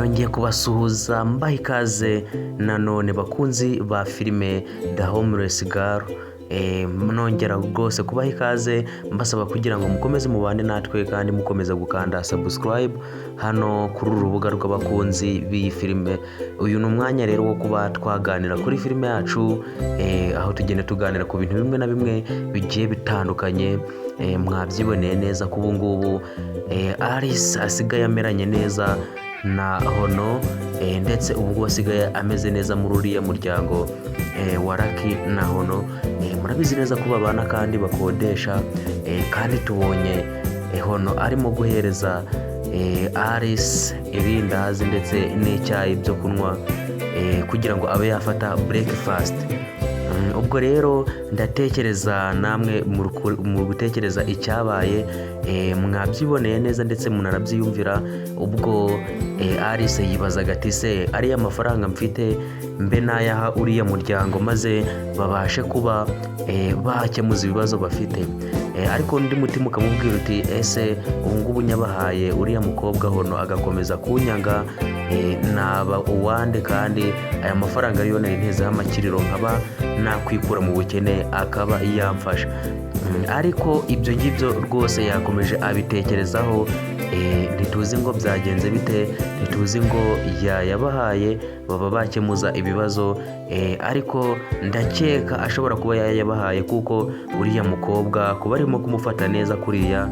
Nongeye kubasuhuza mbaha ikaze nanone bakunzi ba filime The Homeless Girl. Nongera rwose kubaha ikaze mbasaba kugira ngo mukomeze mubane natwe kandi mukomeza gukanda subscribe hano kuri uru rubuga rw'abakunzi b'iyi filime. Uyu ni umwanya rero wo kuba twaganira kuri filime yacu, aho tugenda tuganira ku bintu bimwe na bimwe bigiye bitandukanye. Mwabyiboneye neza ko ubu ngubu Alice asigaye ameranye neza na Hono, ndetse ubu ngubu asigaye ameze neza muri uriya muryango wa Lucky na Hono. Murabizi neza ko babana kandi bakodesha, kandi tubonye Hono arimo guhereza Alice irindazi ndetse n'icyayi byo kunywa kugira ngo abe yafata breakfast. Ubwo rero ndatekereza namwe mu gutekereza icyabaye, mwabyiboneye neza ndetse munarabyiyumvira ubwo Alice yibazaga ati: "Se ariya mafaranga mfite mbe nayaha uriya muryango maze babashe kuba bakemuza ibibazo bafite?" Ariko undi mutima ukamubwira uti: "Ese ubu ngubu nyabahaye uriya mukobwa Hono agakomeza kunyanga, naba uwande? Kandi aya mafaranga ariyo nari ntezeho amakiriro nkaba nakwikura mu bukene akaba yamfasha." Ariko ibyo ngibyo rwose yakomeje abitekerezaho, ntituzi ngo byagenze bite, ntituzi ngo yayabahaye baba bakemuza ibibazo, ariko ndakeka ashobora kuba yayabahaye kuko uriya mukobwa kuba arimo kumufata neza kuriya,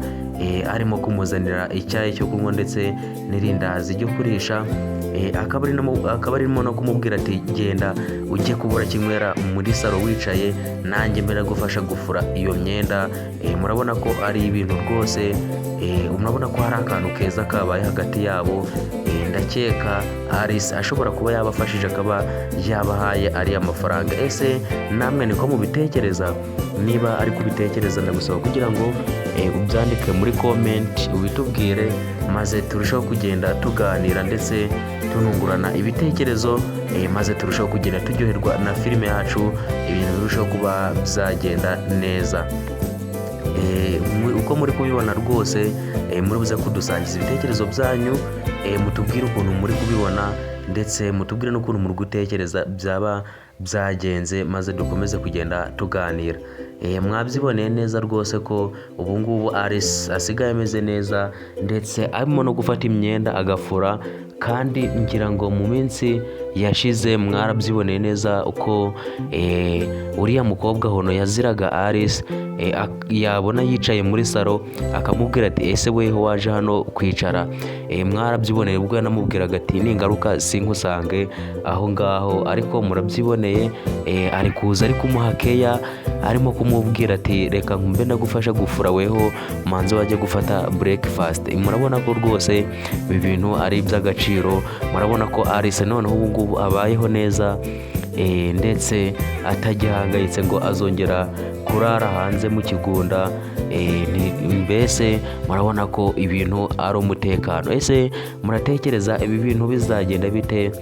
arimo kumuzanira icyayi cyo kunywa ndetse n'irindazi ryo kurisha, akaba arimo no kumubwira ati: "Genda ujye kubura kinywera muri salo wicaye, nanjye mbere gufasha gufura iyo myenda." Murabona ko ari ibintu rwose, murabona ko hari akantu keza kabaye hagati yabo. Ndakeka Alice ashobora kuba yabafashije akaba yabahaye ariya mafaranga. Ese namwe niko mubitekereza? Niba ari kubitekereza, ndagusaba kugira ngo ubyandike muri comment ubitubwire, maze turusheho kugenda tuganira ndetse tunungurana ibitekerezo, maze turusheho kugenda turyoherwa na filime yacu, ibintu birushaho kuba byagenda neza. Uko muri kubibona rwose, muri buze kudusangiza ibitekerezo byanyu, mutubwire ukuntu muri kubibona ndetse mutubwire n'ukuntu muri gutekereza byaba byagenze, maze dukomeze kugenda tuganira. Mwabyiboneye neza rwose ko ubu ngubu Alice asigaye ameze neza ndetse arimo no gufata imyenda agafura. Kandi ngira ngo mu minsi yashize mwarabyiboneye neza uko uriya mukobwa Hono yaziraga Alice, yabona yicaye muri salo akamubwira ati: "Ese weho waje hano kwicara?" Mwarabyiboneye ubwo yanamubwiraga ati: "Ningaruka sinkusange aho ngaho." Ariko murabyiboneye, ari kuza ari kumuha keya, arimo kumubwira ati: "Reka mbe ndagufasha gufura, weho manze wajya gufata breakfast." Murabona ko rwose ibi bintu ari iby'agaciro. Murabona ko Alice noneho ubu ngubu abayeho neza, ndetse atagihangayitse ngo azongera kurara hanze mu kigunda. Mbese murabona ko ibintu ari umutekano. Ese muratekereza ibi bintu bizagenda bite?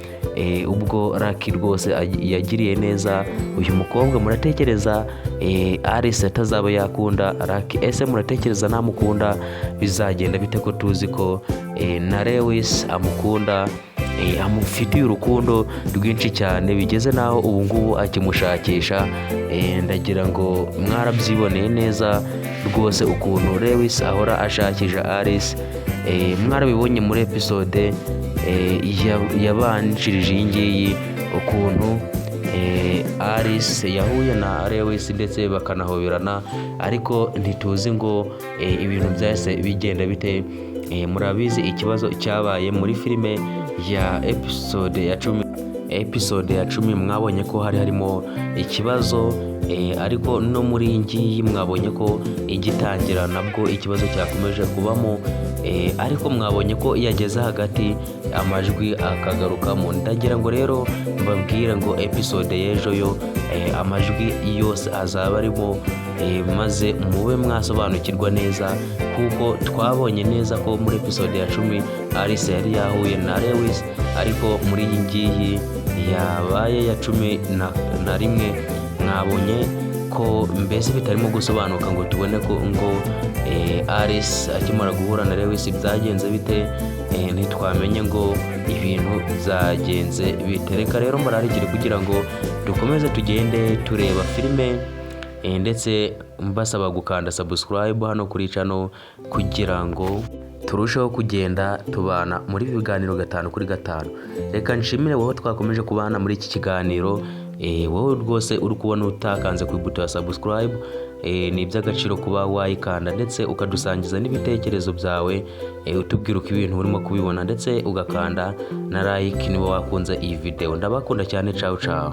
Ubwo Lucky rwose yagiriye neza uyu mukobwa, muratekereza Alice atazaba yakunda Lucky? Ese muratekereza namukunda bizagenda bite, ko tuzi ko na Lewis amukunda, amufitiye urukundo rwinshi cyane bigeze n'aho ubu ngubu akimushakisha? Ndagira ngo mwarabyiboneye neza rwose ukuntu Lewis ahora ashakisha Alice. Mwarabibonye muri episode yabanjirije iyi ngiyi ukuntu Alice yahuye na Lewis ndetse bakanahoberana, ariko ntituzi ngo ibintu byahise bigenda bite. Murabizi ikibazo cyabaye muri filime ya episode ya 10. Episode ya 10 mwabonye ko hari harimo ikibazo, ariko no muri iyi ngiyi mwabonye ko igitangira nabwo ikibazo cyakomeje kubamo, ariko mwabonye ko yageze hagati amajwi akagarukamo. Ndagira ngo rero mbabwire ngo episode y'ejo yo amajwi yose azaba arimo, maze mube mwasobanukirwa neza, kuko twabonye neza ko muri episode ya 10 Alice yari yahuye na Lewis, ariko muri iyi ngiyi yabaye ya 11 mwabonye ko mbese bitarimo gusobanuka ngo tubone ko ngo Alice akimara guhura na Lewis byagenze bite. Ntitwamenye ngo ibintu byagenze bite. Reka rero mbararikire kugira ngo dukomeze tugende tureba filime, ndetse mbasaba gukanda subscribe hano kuri channel kugira ngo turusheho kugenda tubana muri ibi biganiro gatanu kuri gatanu. Reka nshimire wowe twakomeje kubana muri iki kiganiro, wowe rwose uri kubona utakanze ku ibuto ya subscribe, ni iby'agaciro kuba wayikanda ndetse ukadusangiza n'ibitekerezo byawe, utubwira uko ibintu urimo kubibona, ndetse ugakanda na like niba wakunze iyi video. Ndabakunda cyane, ciao ciao.